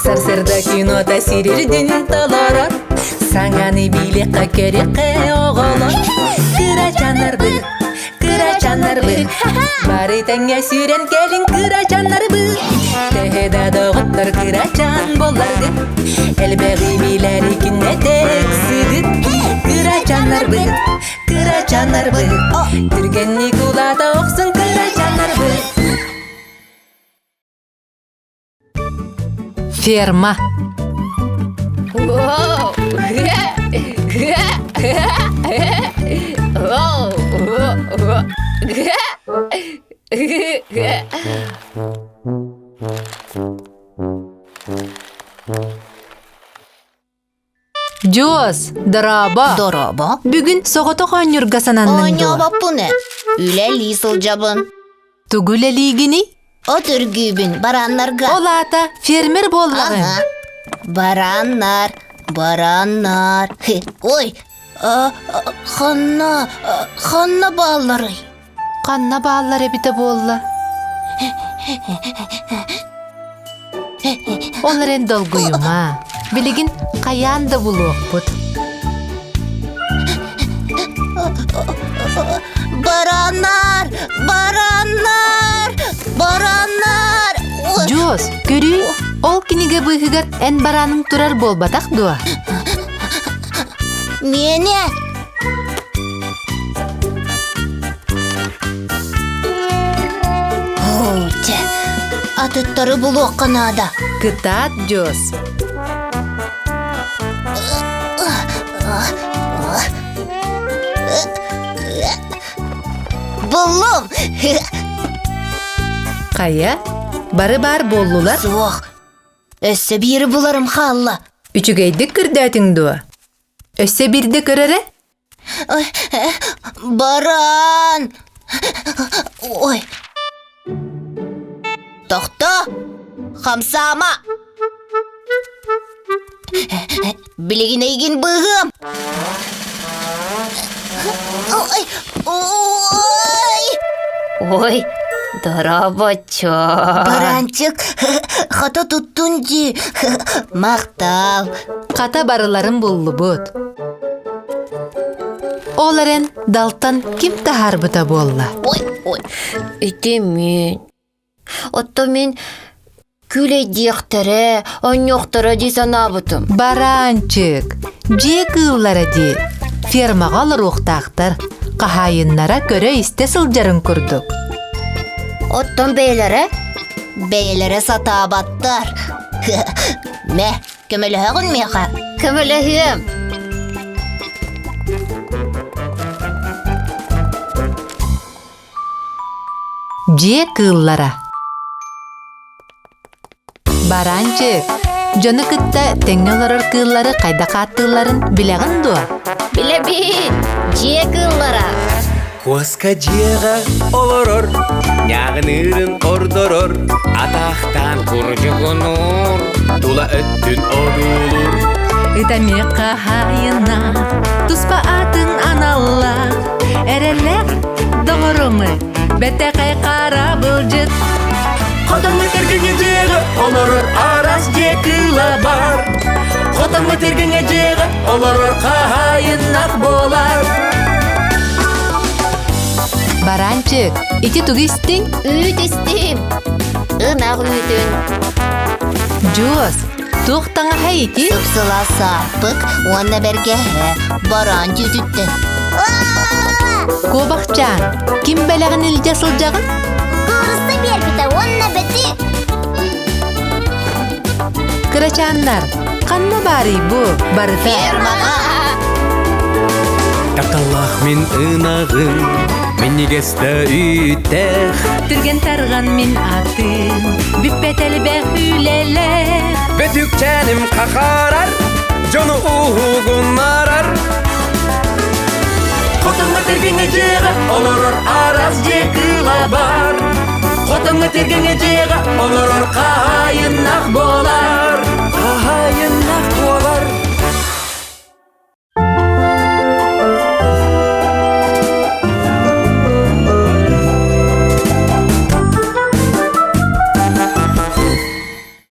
Сарсыарда кинота сирирдин толорор, Саҥаны билиэххэ көрүөххэ оҕолор. Кырачаннарбыт, кырачаннарбыт, Бары тэҥҥэ сүүрэн кэлиҥ кырачаннарбыт. Төһө да доҕоттор кырачан буолларгыт, Элбэҕи билэри күннэтэ ыксыгыт. Кырачаннарбыт, кырачаннарбыт, Түргэнник улаата охсун кырачаннарбыт. Ферма. Дьуос, дорообо. Дорообо. Бүгүн соҕотох оонньуурга сананныҥ дуо? Оонньообоппун ээ. Үлэлии сылдьабын. Тугу үлэлиигиний? От үргүүбүн барааннарга. Ол аата фермер буоллаҕыҥ. Аха. Барааннар, барааннар. Ой, ханна, ханна баалларый? Ханна бааллар эбитэ буолла? Ол эрэн долгуйума. Билигин хайаан да булуохпут. Бараннар! Бараннар! Бараннар! Дьуос, көрүүй, ол кинигэ быыһыгар эн барааныҥ турар буолбатах дуо? Миэнэ! Чэ, атыттары булуохха наада. Кытаат, Дьуос. Буллум! Хайа, бары баар буоллулар? Суох. Өссө биири буларым хаалла. Үчүгэйдик көрдөөтүҥ дуо? Өссө биирдэ көр эрэ. Баран! Ой! Тохто! Хамсаама! Билигин эйигин быыһыам! Ой! Ой! Ой, дорообоччоо! Баранчык, хата туттун дии. Махтал. Хата барыларын буллубут. Ол эрэн далтан ким таһаарбыта буолла? Ой, ой, ити мин. Оттон мин күлэйдиэхтэрэ, онньуохтара дии санаабытым. Бараанчык, дьиэ кыыллара дии. Фермаҕа олоруохтаахтар. Хаһаайыннара көрө-истэ сылдьарын курдук. Оттон бэйэлэрэ? Бэйэлэрэ сатаабаттар. Мэ, көмөлөһөҕүн миэхэ? Көмөлөһүөм. Дьиэ кыыллара Бараанчык, дьону кытта тэҥҥэ олорор кыыллары хайдах ааттыылларын билэҕин дуо? Билэбин, дьиэ кыыллара. Куоска дьиэҕэ олорор, ньааҕыныырын ордорор, атаахтаан курдьугунуур, тула өттүн одуулуур. Ытамык хаһаайына, туспа атын аналлаах, эрэллээх доҕорумы, бэтэхэй хара былдьыт. Хотоҥҥо тэргэҥҥэ дьиэҕэ олорор араас дьиэ кыыла баар. Хотоҥҥо тэргэҥҥэ дьиэҕэ олорор хаһаайыннах буолар. Баранчык, ити тугу истиҥ? Үүт истим. Ынах үүтүн. Дьуос, туох таҥаһа ити? Сыпсыла сааппык уонна бэргэһэ бараан түүтүттэн. Куобахчаан, ким бэлэҕин илдьэ сылдьаҕын? Куурусса биэрбитэ уонна бөтүүк. Кырачааннар, ханна баарый бу барыта? Фермаҕа! Тапталлаах мин ынаҕым, минньигэс да үүттээх. Түргэн тарҕан мин атым, бүппэт элбэх үлэлээх. Бөтүкчээним хахаарар, дьону уһугуннарар. Хотоҥҥо тиргэҥҥэ дьиэҕэ олорор араас дьиэ кыыла баар. Хотоҥҥо тиргэҥҥэ дьиэҕэ олорор хаһаайыннах буолар.